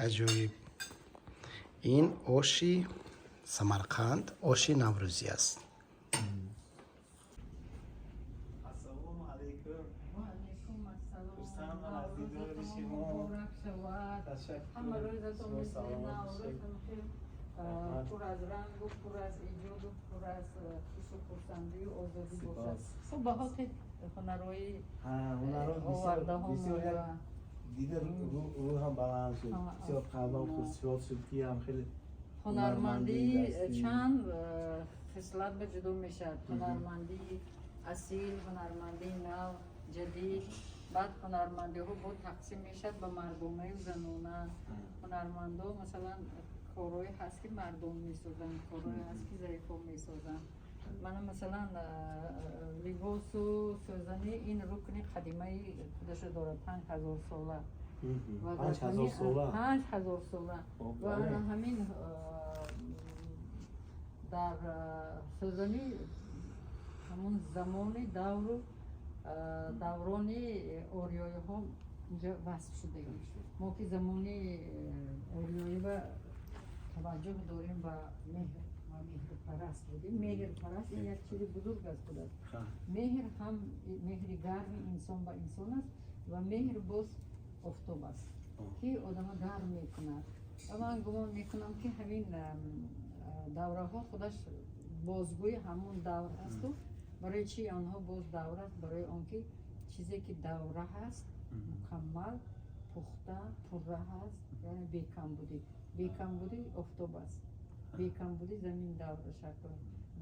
Аҷоиб! Ин оши Самарқанд, оши наврӯзӣ аст. Ассалому алайкум. Ва алайкум ассалом. Хурсандам аз дидори Наврӯзатон шумо. муборак шавад. Ташаккур. Ҳама рӯзатон Шумо мисли саломат Наврӯз бошед. ҳамхел Раҳмат. пур аз рангу, пур аз эҷоду, пур аз хушу хурсандию озодӣ бошад. Сипос. Хуб, ба хотир ҳунарҳои Ҳунарҳо бисёр овардаҳо бисёр як ва дида рӯҳам баланд шуд. Бисёр қалбам хушёд шуд, ки ҳам хеле ҳунармандӣ ҳунармандии дастӣ. Чанд хислат ба ҷудо мешавад: ҳунармандии асил, ҳунармандии нав, ҷадид. Баъд ҳунармандиҳо бо тақсим мешавад ба мардонаю занона. Ҳунармандо, масалан, корҳое ҳаст, ки мардон месозанд, корҳое ҳаст, ки зарифҳо месозанд. Мана, масалан, либосу сӯзанӣ, ин рукни қадимаи худашо дорад, 5000 сола. Ва дар 5000 сола. 5000 сола. Хоб, ва бале. ана ҳамин дар сӯзанӣ ҳамун замони давру даврони ориёиҳо инҷа васф шудагӣ. Мо ки замони ориёӣ ба таваҷҷӯҳ дорем, ба меҳр ва меҳрпараст будем. Меҳрпараст ин як чизи бузург аст худаш. Меҳр ҳам меҳри гарми инсон ба инсон аст ва меҳр боз офтоб аст, ки одама гарм мекунад. Ва ман гумон мекунам, ки ҳамин давраҳо худаш бозгӯи ҳамон давр ҳасту. Барои чи онҳо боз давр аст? Барои он ки чизе ки давра ҳаст, мукаммал, пухта, пурра ҳаст, яъне бекамбудӣ. Бекамбудӣ офтоб аст, бекамбудӣ замин давра шакл,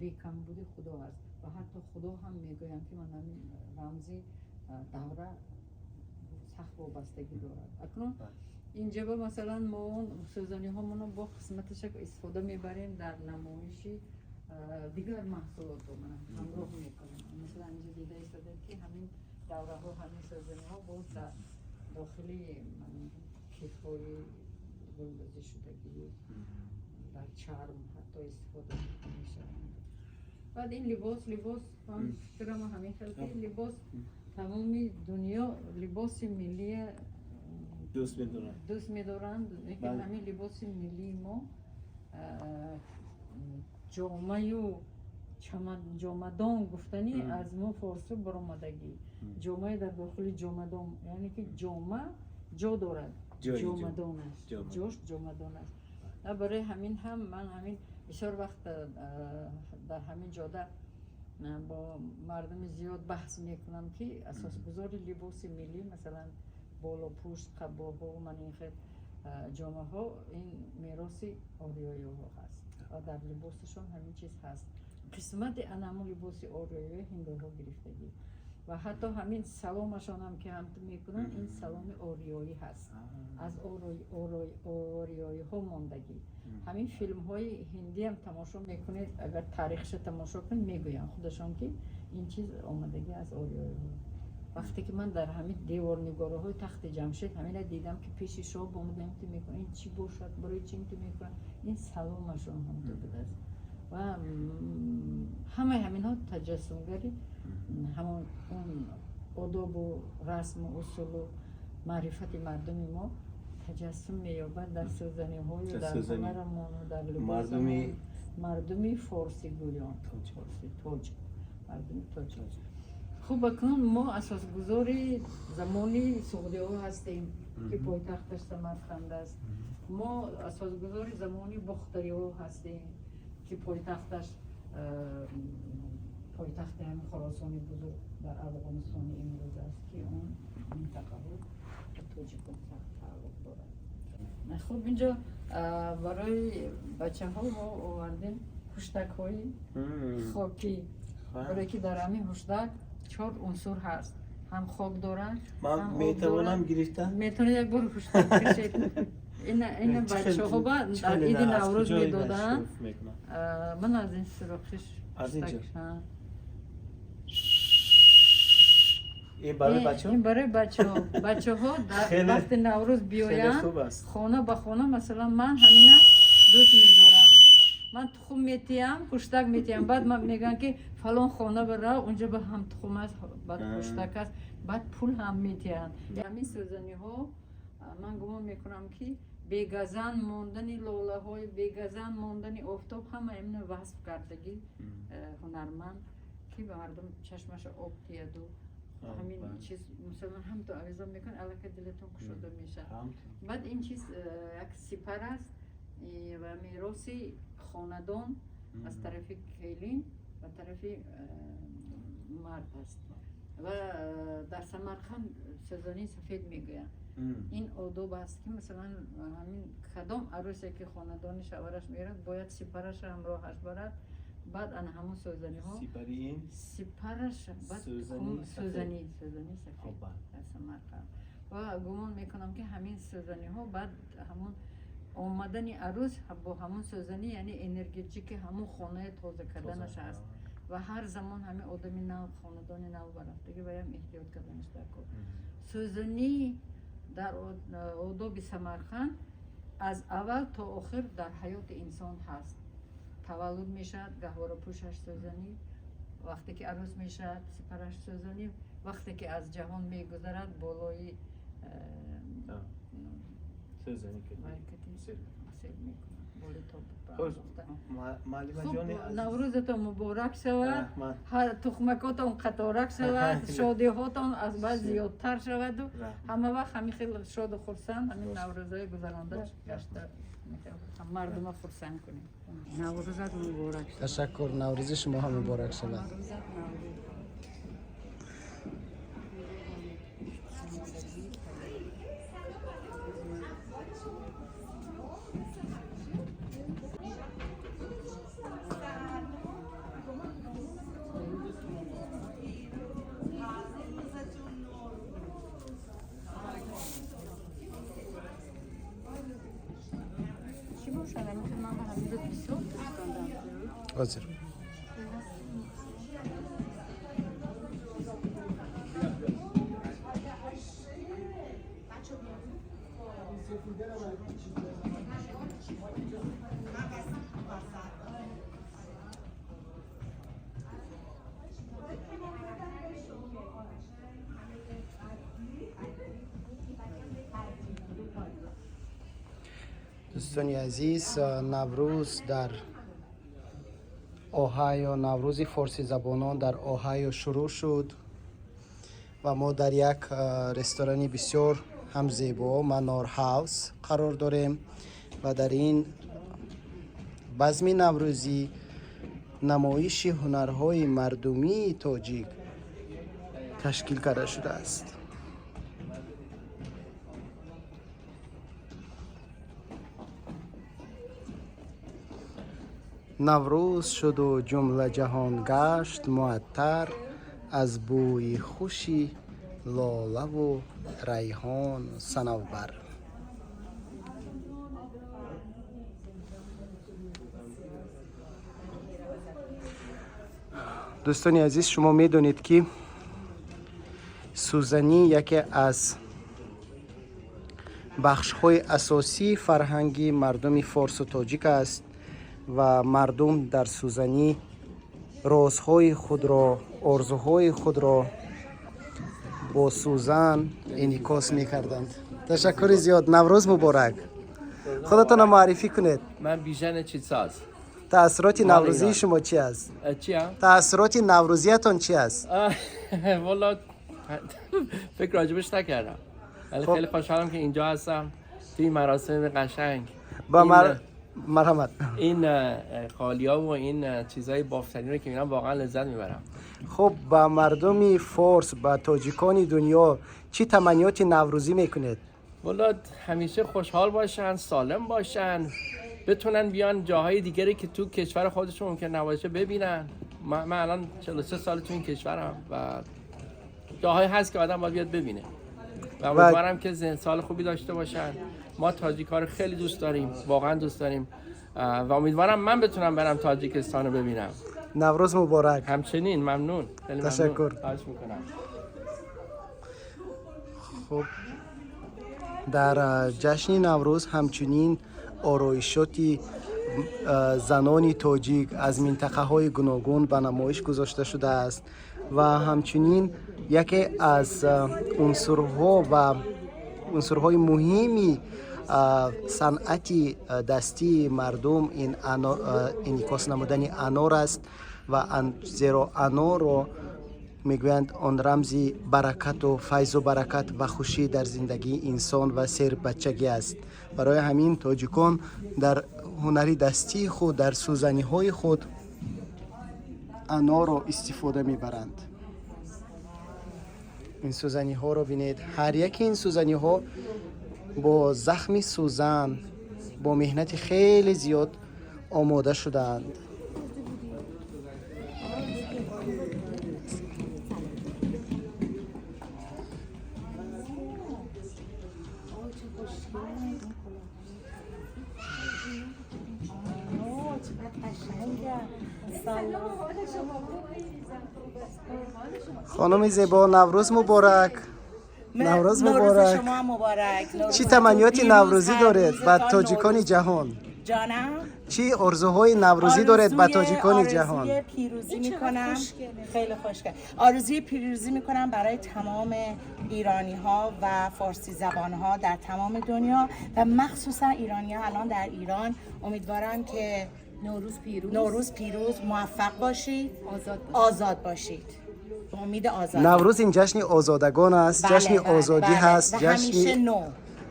бекамбудӣ Худо аст. Ва ҳатто Худо ҳам мегӯянд, ки ман ҳамин рамзи давра сахт вобастагӣ дорад. Акнун инҷаба, масалан, мо он сӯзаниҳомонро бо қисматаша истифода мебарем дар намоиши дигар маҳсулото ҳамроҳ мекунем. Масалан, инҷа дида истодем, ки ҳамин давраҳо, ҳамин сӯзаниҳо боз дар дохили кифҳои гулдозӣ шудагию дар чарм ҳатто истифода мешаванд. Баъд ин либос, ман фикрам ҳамин хел, ки либос, тамоми дунё либоси миллия дӯст медоранд. Дӯст медоранд, лекин ҳамин либоси миллии мо, ҷомаю ҷомадон гуфтанӣ аз мо форсу баромадагӣ. Ҷомаи дар дохили ҷомадон, яъне ки ҷома ҷо дорад, ҷомадонаш, ҷош ҷомадон аст. Ва барои ҳамин ҳам ман ҳамин бисёр вақт дар ҳамин ҷода бо мардуми зиёд баҳс мекунам, ки асосгузори либоси миллӣ, масалан, болопушт, қабоҳо, ман ин хел ҷомаҳо, ин мероси ориёиҳо ҳаст ва дар либосашон ҳамин чиз ҳаст. Қисмати ана ҳамун либоси ориёиҳо ҳиндуҳо гирифтагӣ. Ва ҳатто ҳамин саломашонам, ки ҳамту мекунанд, ин саломи ориёӣ ҳаст, аз ориёиҳо мондагӣ. Ҳамин филмҳои ҳиндиам тамошо мекунед, агар таърихша тамошо кунед, мегӯянд худашон, ки ин чиз омадагӣ аз ориёиҳо. Вақте ки ман дар ҳамин деворнигораҳои тахти Ҷамшед ҳамина дидам, ки пеши шоҳ омада ҳамту мекунад, ин чӣ бошад, барои чӣ инту мекунад? Ин саломашон ҳамту будааст. Ва ҳамаи ҳаминҳо таҷассумгари ҳамон он одобу расму усулу маърифати мардуми мо таҷассум меёбад дар сӯзаниҳою дар дар сӯзанӣ. ҳунарамону дар мардуми либосамон. Мардуми форсигӯён. Тоҷик. Форси, тоҷик, мардуми тоҷик. Хуб, акнун мо асосгузори замони суғдиҳо ҳастем, ки пойтахташ Самарқанд аст. Мо асосгузори замони бохтариҳо ҳастем, ки пойтахташ пойтахти ҳамин Хоросони бузург дар Афғонистони имрӯз аст, ки он минтақаҳо ба тоҷикон сахт тааллуқ дорад. Хуб, инҷо барои бачаҳо мо овардем ҳуштакҳои хокӣ, барое ки дар ҳамин ҳуштак чор унсур ҳаст: ҳам хок дорад, ман ҳам об метавонам дорад. Гирифта? Метавонед як бор ҳуштак кашед. Ина Чӣ хел- бачаҳо ба чӣ дар хел иди ина аз Наврӯз куҷо ина медоданд. шурӯъ мекунам? Ман аз ин сӯрохиш. Аз ин ҷо? ҳуштак, ҳа. Ин барои бачаҳо? Ин барои бачаҳо. Бачаҳо дар вақти Наврӯз Хеле биёянд хуб аст. хона ба хона. Масалан, ман ҳамина дӯст медорам. Ман тухм метиҳам, хуштак метиҳам. Баъд мегӯям, ки фалон хона бирав, унҷа ба ҳам тухм аст, баъд хуштак аст, баъд пул ҳам метиҳанд. Ҳамин сӯзаниҳо, ман гумон мекунам, ки бегазан мондани лолаҳои, бегазан мондани офтоб, ҳама имна васф кардагӣ ҳунарманд, ки ба мардум чашмаша об диҳаду ҳамин чиз. Мусалман ҳамто авизон мекунад, аллакай дилатон кушода мешавад. Баъд ин чиз як сипар аст ва мероси хонадон аз тарафи келин ва тарафи мард аст. Ва дар Самарқанд сӯзании сафед мегӯянд. Ин одоб аст, ки масалан ҳамин кадом арӯсе ки хонадони шавҳараш мерад, бояд сипараша ҳамроҳаш барад. Баъд ана ҳамун сӯзаниҳо сипараш, баъд сӯзани сафед дар Самарқанд. Ва гумон мекунам, ки ҳамин сӯзаниҳо, баъд ҳамун омадани арӯс бо ҳамун сӯзанӣ, яъне энергетики ҳамун хонаи тоза карданаш аст. Ва ҳар замон ҳамин одами нав, хонадони нав барафтагӣ, ваям эҳтиёт карданаш дар кор. Сӯзанӣ дар одоби Самарқанд аз аввал то охир дар ҳаёти инсон ҳаст. Таваллуд мешавад, гаҳворапӯшаш сӯзанӣ, вақте ки арӯс мешавад, сипараш сӯзанӣ, вақте ки аз ҷаҳон мегузарад, болои сел мекунад, болои тобут. Наврӯзатон муборак шавад, тухмакотон қаторак шавад, шодиҳотон аз баъд зиёдтар шаваду ҳама вақт ҳамин хел шоду хурсанд ҳамин наврӯзҳои гузаронда гашта, мардума хурсанд кунем. Наврӯзат муборак шавад. Ташаккур, наврӯзи шумо ҳам муборак шавад. Ҳозир. Дӯстони азиз, Наврӯз дар Оҳайо, Наврӯзи форсизабонон дар Оҳайо шурӯъ шуд ва мо дар як ресторани бисёр ҳам зебо, Манор Ҳаус, қарор дорем ва дар ин базми наврӯзӣ намоиши ҳунарҳои мардумии тоҷик ташкил карда шудааст. Наврӯз шуду ҷумла ҷаҳон гашт муаттар аз бӯи хуши лолаву райҳону санавбар. Дӯстони азиз, шумо медонед, ки сӯзанӣ яке аз бахшҳои асосии фарҳанги мардуми форсу тоҷик аст ва мардум дар сӯзанӣ розҳои худро, орзуҳои худро бо сӯзан инъикос мекарданд. Ташаккури зиёд, Наврӯз муборак. Худатонро муаррифӣ кунед. Ман Бижан Читсоз. Таассуроти наврӯзии шумо чи аст? Чия? Таассуроти наврӯзиятон чи аст? والا فکر راجبش نکردم، ولی خیلی خوشحالم که اینجا هستم توی این مراسم قشنگ. با مرحمت. این قالیا و این چیزهای بافتنی رو که میبینم واقعا لذت میبرم. خب، ба мардуми форс, ба тоҷикони дунё чӣ таманниёти наврӯзӣ мекунед? والا همیشه خوشحال باشن، سالم باشن، بتونن بیان جاهای دیگری که تو کشور خودشون ممکن نباشه ببینن. من الان 43 سال تو این کشورم و جاهایی هست که آدم باید بیاد ببینه و امیدوارم که سال خوبی داشته باشن. ما تاجیکا رو خیلی دوست داریم، واقعا دوست داریم و امیدوارم من بتونم برم تاجیکستان رو ببینم. Наврӯз муборак. همچنین، ممنون، خیلی ممنون. تشکر. خواهش میکنم. Хуб, дар ҷашни Наврӯз ҳамчунин ороишоти Занони тоҷик аз минтақаҳои гуногун ба намоиш гузошта шудааст ва ҳамчунин яке аз унсурҳо ва унсурҳои муҳими санъати дастии мардум ин инъикос намудани анор аст ва зеро анорро мегӯянд, он рамзи баракату файзу баракат ва хушӣ дар зиндагии инсон ва сербаччагӣ аст. Барои ҳамин тоҷикон дар ҳунари дастии худ, дар сӯзаниҳои худ анорро истифода мебаранд. Ин сӯзаниҳоро бинед, ҳар яки ин сӯзаниҳо бо захми сӯзан, бо меҳнати хеле зиёд омода шудаанд. Хонуми зебо, Наврӯз муборак! Наврӯз муборак! شما مبارک. Чӣ таманниёти наврӯзӣ доред ба тоҷикони ҷаҳон? جانم؟ Чӣ орзуҳои наврӯзӣ доред ба тоҷикони ҷаҳон? آرزوی پیروزی میکنم. خیلی خوشگل. آرزوی پیروزی میکنم برای تمام ایرانی ها و فارسی زبان ها در تمام دنیا و مخصوصا ایرانی ها الان در ایران. امیدوارم که نوروز پیروز. نوروز پیروز، موفق باشید. آزاد باشید. آزاد باشید، به امید آزادی. Наврӯз ин ҷашни озодагон аст. بله، Ҷашни بله، озодӣ بله. ҳаст. و همیشه Ҷашни نو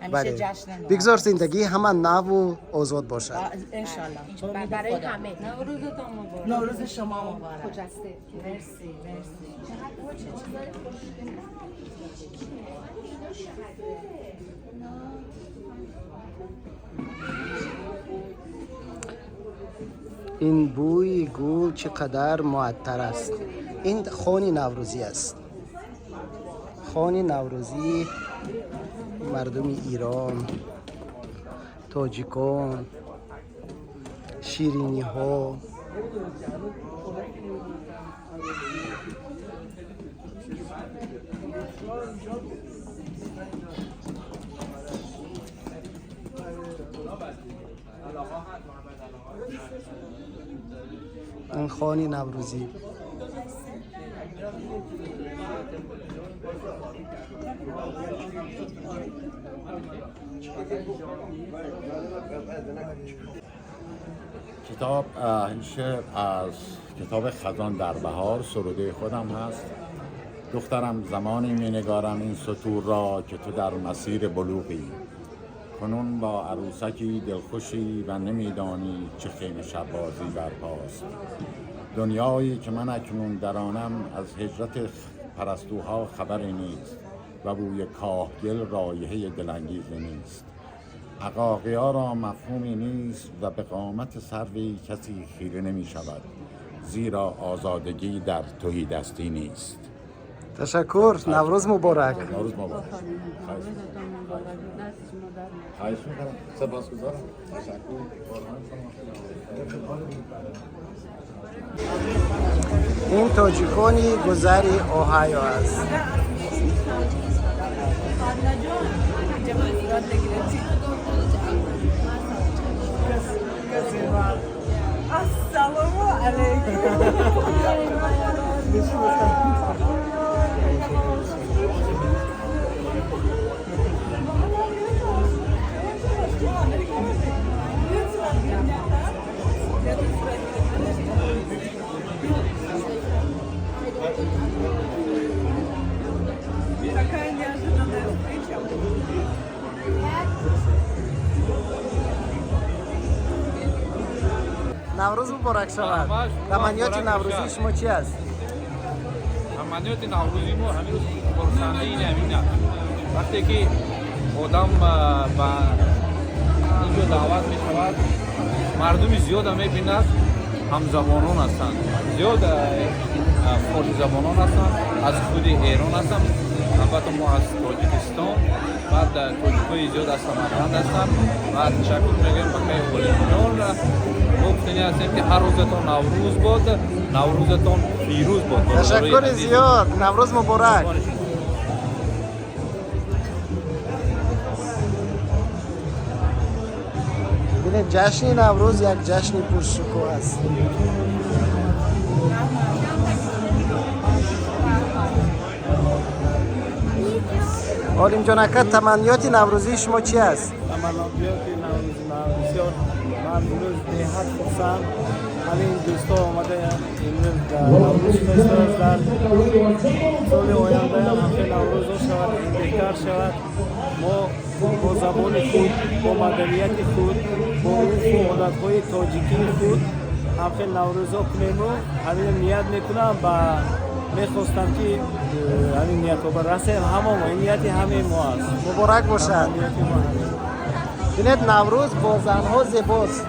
همیشه бале. جشن نو. Бигзор зиндагии ҳама наву озод бошад. انشالله. به امید برای خدا. همه. نوروزتان مبارک. نوروز شما مبارک. خجسته. مرسی، مرسی. Ин бӯи гул чӣ қадар муаттар аст! Ин хони наврӯзӣ аст, хони наврӯзии мардуми Ирон, тоҷикон, шириниҳо. Ин хони наврӯзӣ. کتاب، این شعر از کتاب خزان در بهار، سروده خودم هست. دخترم، زمانی می نگارم این سطور را که تو در مسیر بلوغی. کنون با عروسکی دلخوشی و نمیدانی چه خیمه شب بازی برپاست. دنیایی که من اکنون در آنم از هجرت پرستوها خبری نیست و بوی کاهگل رایحه دلانگیزی نیست. اقاقیا را مفهومی نیست و به قامت سروی کسی خیره نمی شود، زیرا آزادگی در تهی دستی نیست. Ташаккур, Наврӯз муборак! نوروز مبارک. خواهش نوروزتان مبارک، دست شما درد نکنه. خواهش میکنم، سپاسگزارم، تشکر، قربان شما. Ин тоҷикони гузари Оҳайо аст. السلام علیکم. Такая неожиданная встреча. Наврӯз муборак шавад! Марҳамат, шумо Таманниёти муборак наврӯзии бошад. шумо чи аст? Таманниёти наврӯзии мо ҳамин рӯз хурсандии ин ҳамин аст. Вақте ки одам ба инҷо даъват мешавад, мардуми зиёда мебинад, ҳамзабонон ҳастанд зиёд, форсизабонон ҳастанд, аз худи Эрон ҳастанд, албатта мо аз Тоҷикистон, баъд тоҷикҳои зиёд аз Самарқанд ҳастанд ва ташаккур мегӯем ба кай Олимҷон. Мо гуфтанӣ ҳастем, ки ҳар рӯзатон Наврӯз бод, Наврӯзатон пирӯз бод. Ташаккури зиёд, Наврӯз муборак! Қурбони шумо. Бинед, ҷашни Наврӯз як ҷашни пуршукӯҳ аст. Олимҷон ака, таманниёти наврӯзии шумо чи аст? Таманниёти наврӯзи ман бисёр, ман имрӯз беҳад хурсанд, ҳамин дӯстҳо омада имрӯз дар Наврӯз шудааст. Дар соли ояндаам ҳамчун Наврӯзо шавад, ин беҳтар шавад. Мо бо забони худ, бо маданияти худ, бо урфу одатҳои тоҷикии худ ҳамхел Наврӯзо кунему ҳамин ният мекунам ба мехостам, ки ҳамин ниятҳо ба расем ҳама мо. Ин нияти ҳамаи мо аст. Муборак бошад. Нияти мо ҳамин. Бинед, Наврӯз бо занҳо зебост.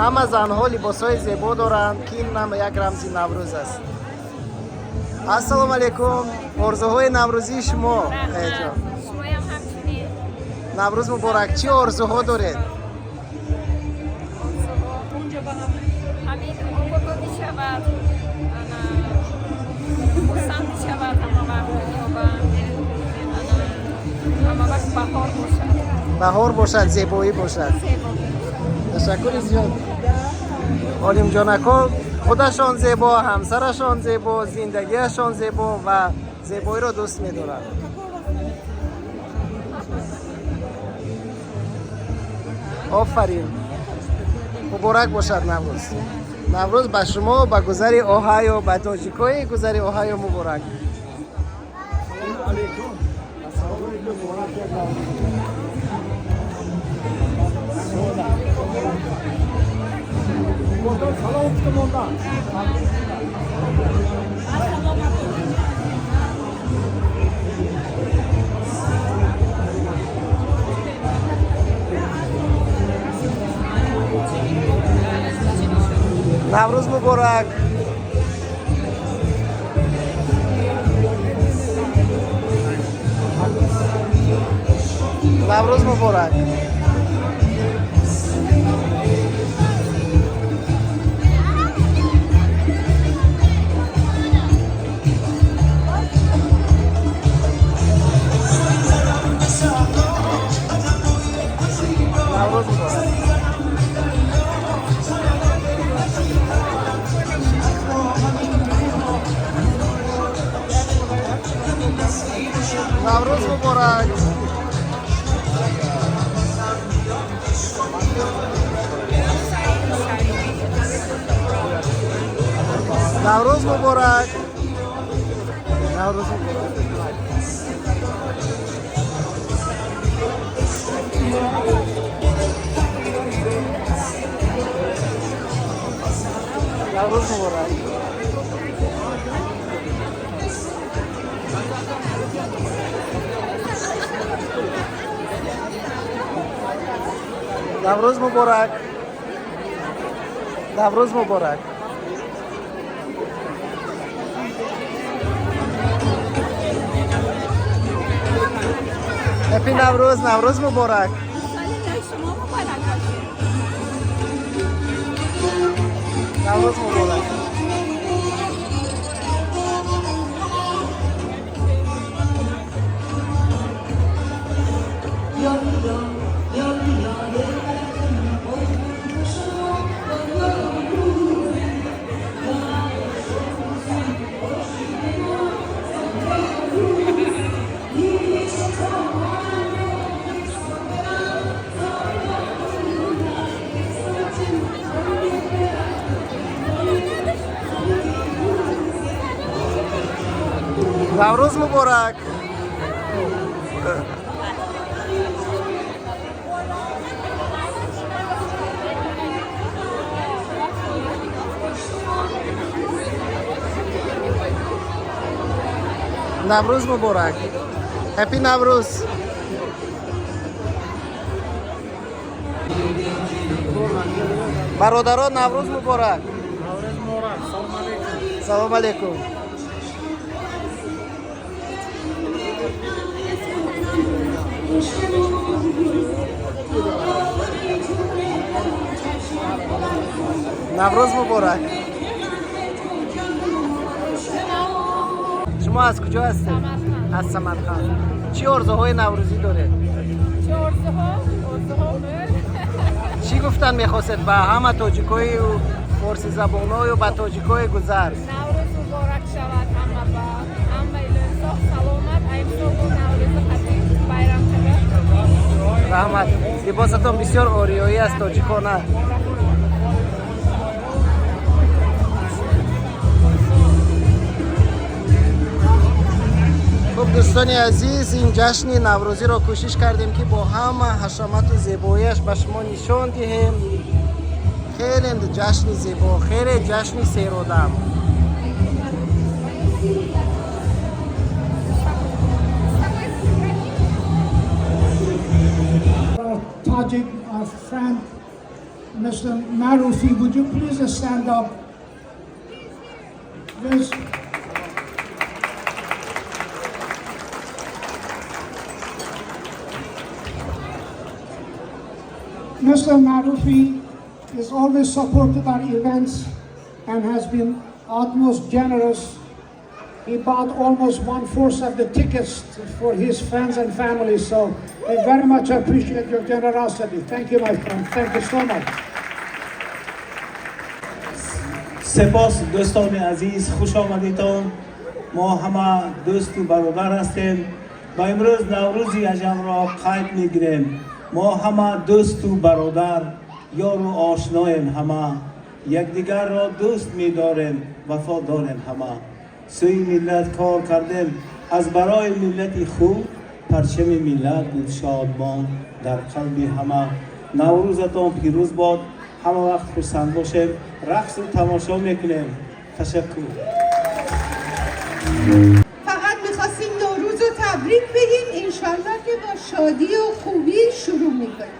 Ҳама занҳо либосҳои зебо доранд, ки ин ҳам як рамзи Наврӯз аст. Ассалому алайкум, орзуҳои наврӯзии шумо, аяҷон? Шумоям ҳамчунин. Наврӯз муборак! Чӣ орзуҳо доред? Орзуҳо ҳамин ободонӣ шавад, ана, хурсандӣ шавад ҳама вақт дунё ба ана, ҳама вақт баҳор бошад. Баҳор бошад, зебоӣ бошад. Зебоӣ бошад. Ташаккури зиёд. Олимҷонако худашон зебо, ҳамсарашон зебо, зиндагиашон зебо ва зебоиро дӯст медоранд. Офарин, муборак бошад Наврӯз! Наврӯз ба шумо, ба гузари Оҳайо, ба тоҷикои гузари Оҳайо муборак! Алейкум, ассалому алейкум, муборак. Салом кутмондан. Наврӯз муборак! Наврӯз муборак! Наврӯз муборак! Наврӯз муборак! Наврӯз муборак! Наврӯз муборак! Наврӯз муборак! Наврӯз муборак! Наврӯз муборак! Happy Наврӯз! Наврӯз муборак! Шумо муборак бошед. Наврӯз муборак! Наврӯз муборак! Наврӯз муборак! Happy Наврӯз! Бародарон, Наврӯз муборак! Наврӯз муборак! Салом алейкум! Салом алейкум! Наврӯз муборак! Шумо аз куҷо ҳастед? Аз Самарқанд. Чӣ орзуҳои наврӯзӣ доред? Чӣ орзуҳо? Орзуҳо? Чӣ гуфтан мехостед ба ҳама тоҷикою форсизабоною ба тоҷикои гузар? Наврӯз муборак шавад ҳама ба ҳама соғ саломат аймсогу наврӯзи қадим байрам карда. Раҳмат. Либосатон бисёр ориёӣ аст, тоҷикона. Хуб, дӯстони азиз, ин ҷашни наврӯзиро кӯшиш кардем, ки бо ҳама ҳашамату зебоиаш ба шумо нишон диҳем. Хеле ҷашни зебо, хеле ҷашни серодам. Our Tajik, our friend, Mr. Marufi, would you please stand up? This, Mr. Marufi has always supported our events and has been utmost generous. He bought almost 1/4 of the tickets for his friends and family, so we very much appreciate your generosity. Thank you, my friend. Thank you so much. سپاس دوستان عزیز، خوش آمدیتان. ما همه دوست و برادر هستیم و امروز نوروزی عجم را قید میگیریم. ما همه دوست و برادر، یار و آشنایم، همه یکدیگر را دوست میداریم، وفا داریم. همه سوی ملت کار کردیم از برای ملت خوب. پرچم ملت بود شادمان در قلب همه. نوروزتان پیروز باد. همه وقت خرسند باشیم، رقص و تماشا میکنیم. تشکر. فقط میخواستیم نوروز رو تبریک بگیم. انشالله که با شادی و خوبی شروع میکنیم.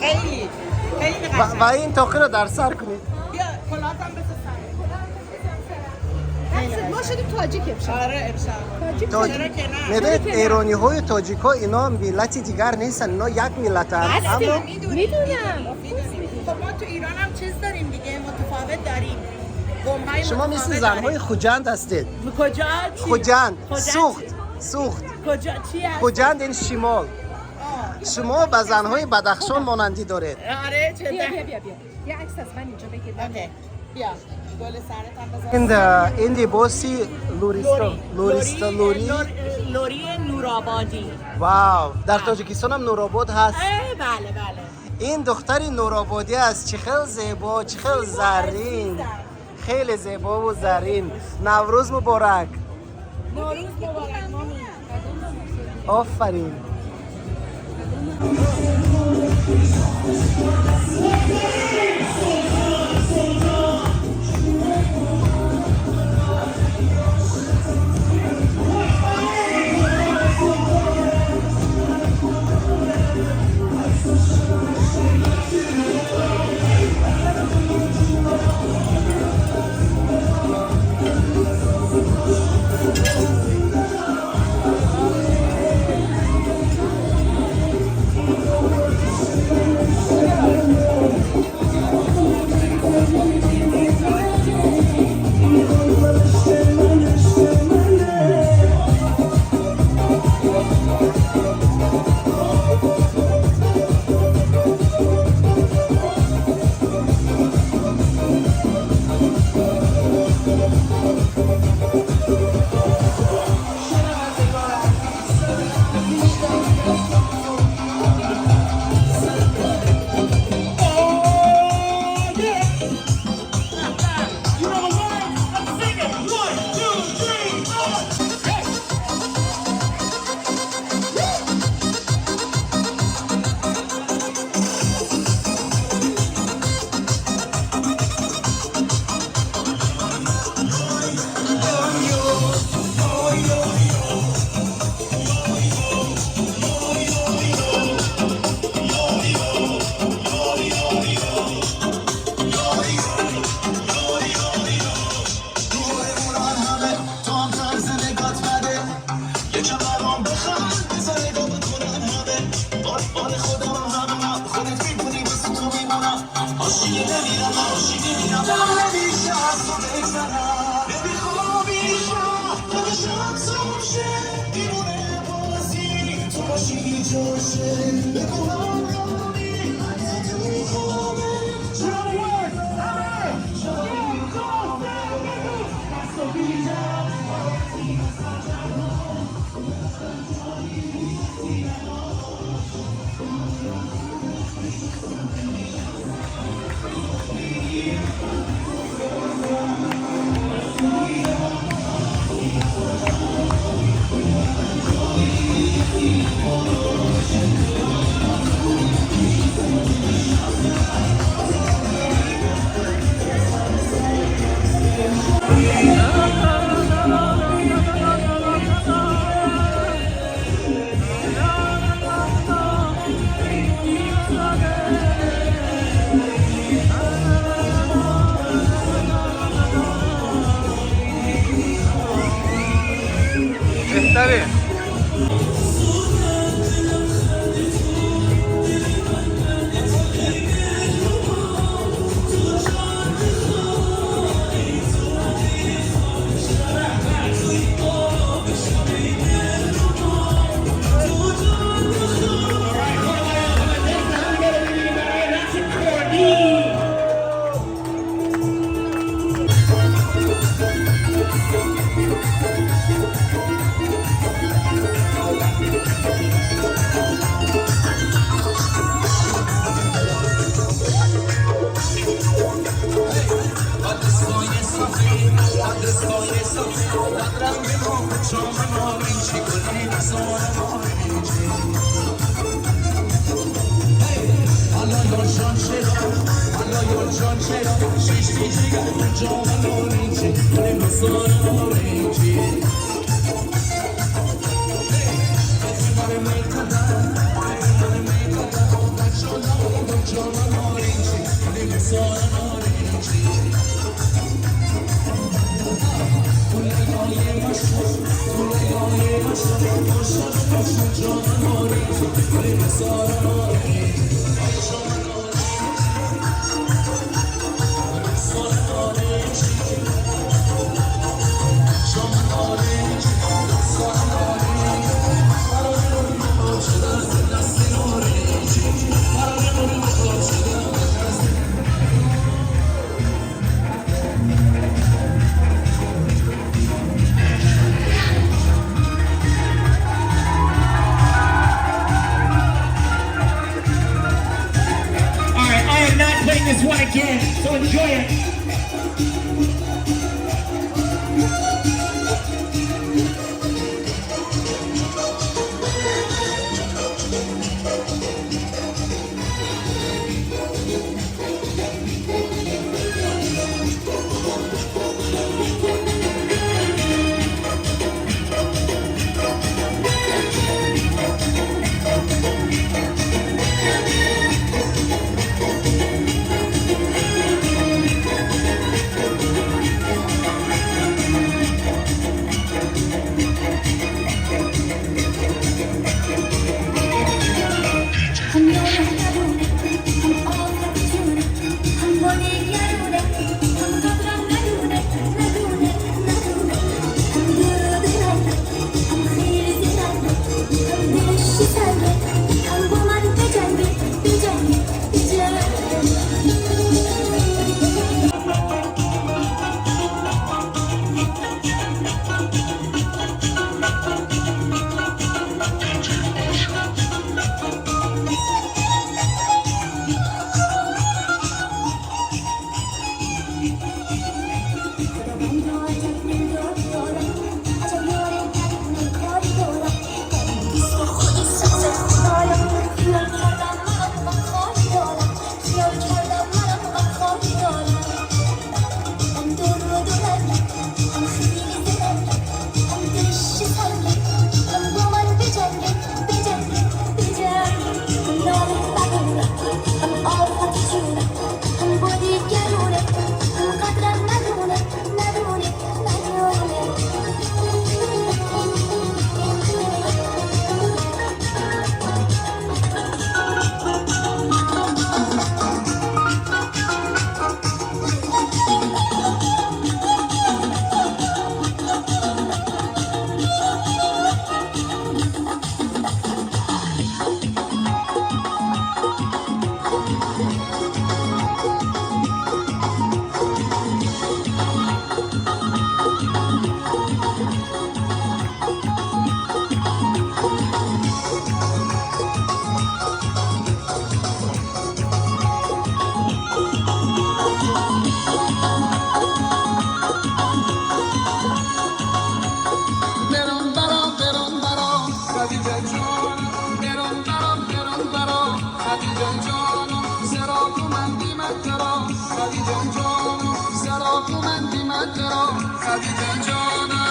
خیلی خیلی و, قشنگ. و این طاقه رو در سر کنید. بیا کلاهتم بذار سرت. ما شدیم تاجیک امشب. آره، امشب. تاج... چرا که نه؟ میدونید ایرانی های تاجیک ها اینا ملت دیگر نیستن، اینا یک ملتن، اما میدونم. خب ما تو ایران هم چیز داریم دیگه، متفاوت داریم، قوم‌های شما مثل متفاوت زنهای داریم. خوجند هستید. کجا چی؟ خوجند. خوجند. سوخت سوخت. کجا چی هست؟ خوجند این شمال. شما به زنهای بدخشان مانندی دارید. آره، چه بیا بیا بیا بیا، یه عکس از من اینجا بگیر. Okay، بیا گل سرت هم بذار. این لباسی لوریستان، لوریستان، لوری. لری نورآبادی. Wow، در تاجیکستان هم نورآباد هست. اه، بله بله. این دختر نورآبادی است. چه خیلی زیبا، چه خیلی زرین، خیلی زیبا و زرین. نوروز مبارک. نوروز مبارک مامی. آفرین. All right, I am not playing this one again, so enjoy it. خدیجه جانم سرا کمندی من خدیجه جانم سرا کمندی من خدیجه جانم.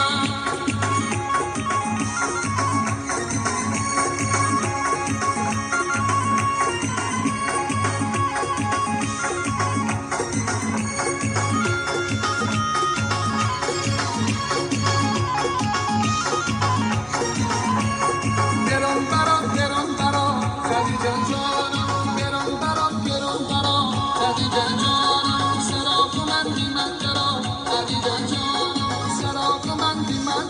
گران برام گران برام خدیجه جانم، گران برام گران برام خدیجه جانم، سرا کمندی من خدیجه جانم، سرا کمندی من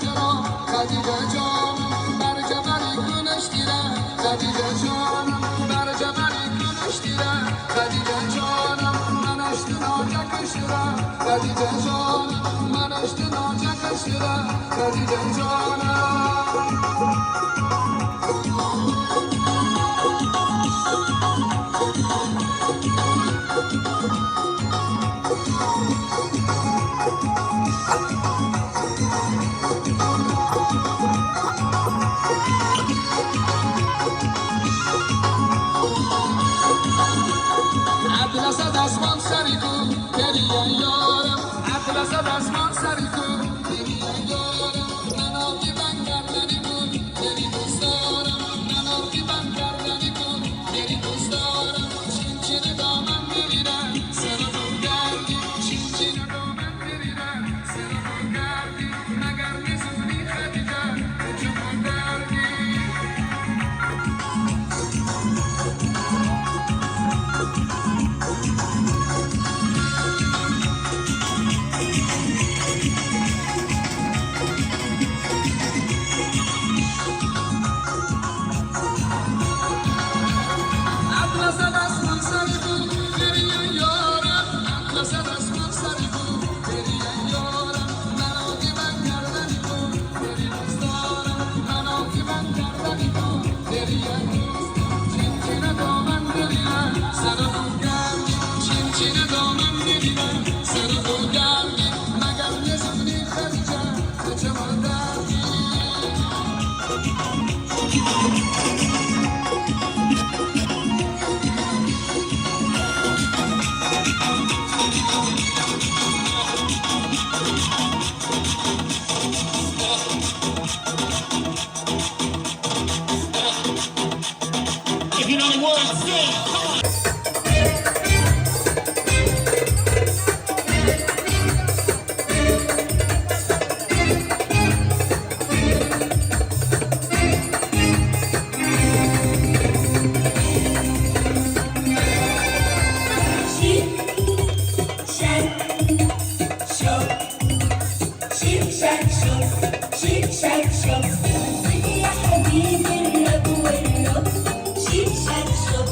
خدیجه جانم، بر جبری کنش دیرم خدیجه جانم، بر جبری کنش دیرم خدیجه جانم، من اشتنا کشترم خدیجه جانم، من اشتنا کشترم خدیجه جانم. اطلس از آسمان سری کو گریه یارم، اطلس از آسمان سری کو گریه یارم، نناکی من کردنی کن گری دوست دارم، نناکی من کردنی کن گری دوست دارم، چین چین دامن بریرم سر تو گردی، چین چین دامن بریرم سر تو گردی، مگر نزونی خدیجه تو چون دردی. اطلس از آسمان سری بود گریه یارم، اطلس از آسمان سری بود گریه یارم، نناکی من کردنی کن گری دوست دارم، نناکی من کردنی کن گریه دوست، چین چین دامن بریرم سر تو گردی، چین چین دامن بریرم سر تو گردی، مگر نزونی خدیجه تو چه دردی. If you know the words, sing. Come on. Shake, shake, show. Shake, shake, show. Shake, shake, show. يا حبيبي الرب والرب. Shake, shake, show.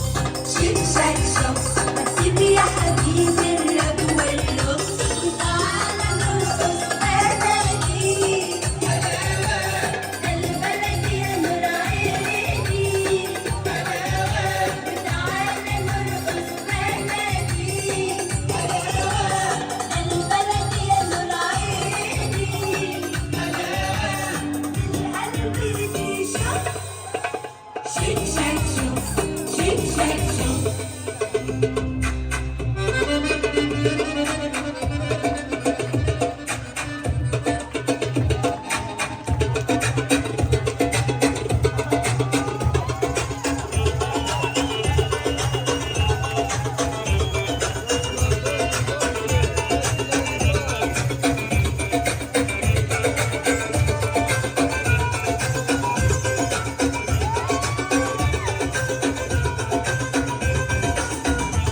Shake, shake, show. سيبي يا حبيبي الرب والرب. تعالى نرقص بلدي. ده البلد يا نور عيني. وتعالى نرقص بلدي. البلد يا نور عيني. القلب بيشوف. Shake, shake, show. Shake, shake, show.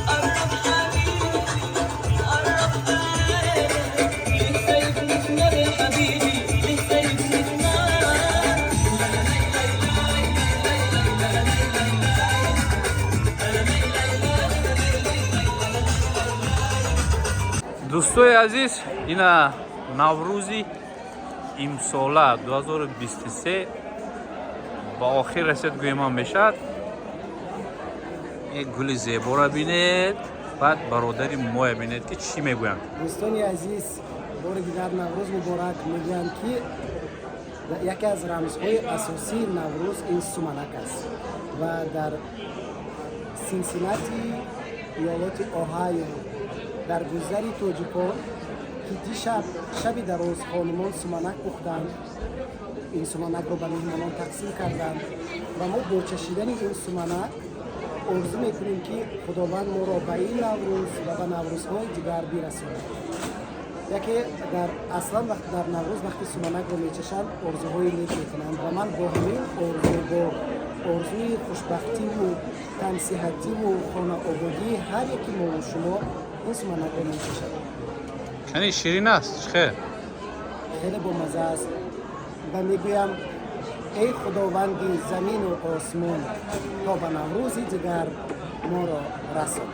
قرب حبيبي، قرب تعالى، ليه سايبني في نار يا حبيبي؟ ليه سايبني في نار؟ Дӯстои азиз, ина Наврӯзи имсола 2023 ба охир расид, гӯемам мешавад. Ин гули зеборо бинед, баъд бародари моя бинед, ки чӣ мегӯянд. Дӯстони азиз, бори дигар Наврӯз муборак! Мегӯянд, ки яке аз рамзҳои асосии Наврӯз ин суманак аст ва дар Синсинати, иёлоти Оҳайо, дар гузари тоҷикон, ки дишаб шаби дароз хонумон суманак пухтанд, ин суманакро ба меҳмонон тақсим карданд ва мо бо чашидани ин суманак орзу мекунем, ки Худованд моро ба ин Наврӯз ва ба наврӯзҳои дигар бирасонад. Яке дар аслан вақт дар Наврӯз вақти суманакро мечашанд, орзуҳои нек мекунанд ва ман бо ҳамин орзу, бо орзуи хушбахтиву тансиҳативу хонаободии ҳар яки мову шумо ин суманакро мечашам. Кани, ширин аст, хел? Хеле бомаза аст ва мегӯям: эй Худованди замину осмон, то ба Наврӯзи дигар моро расон.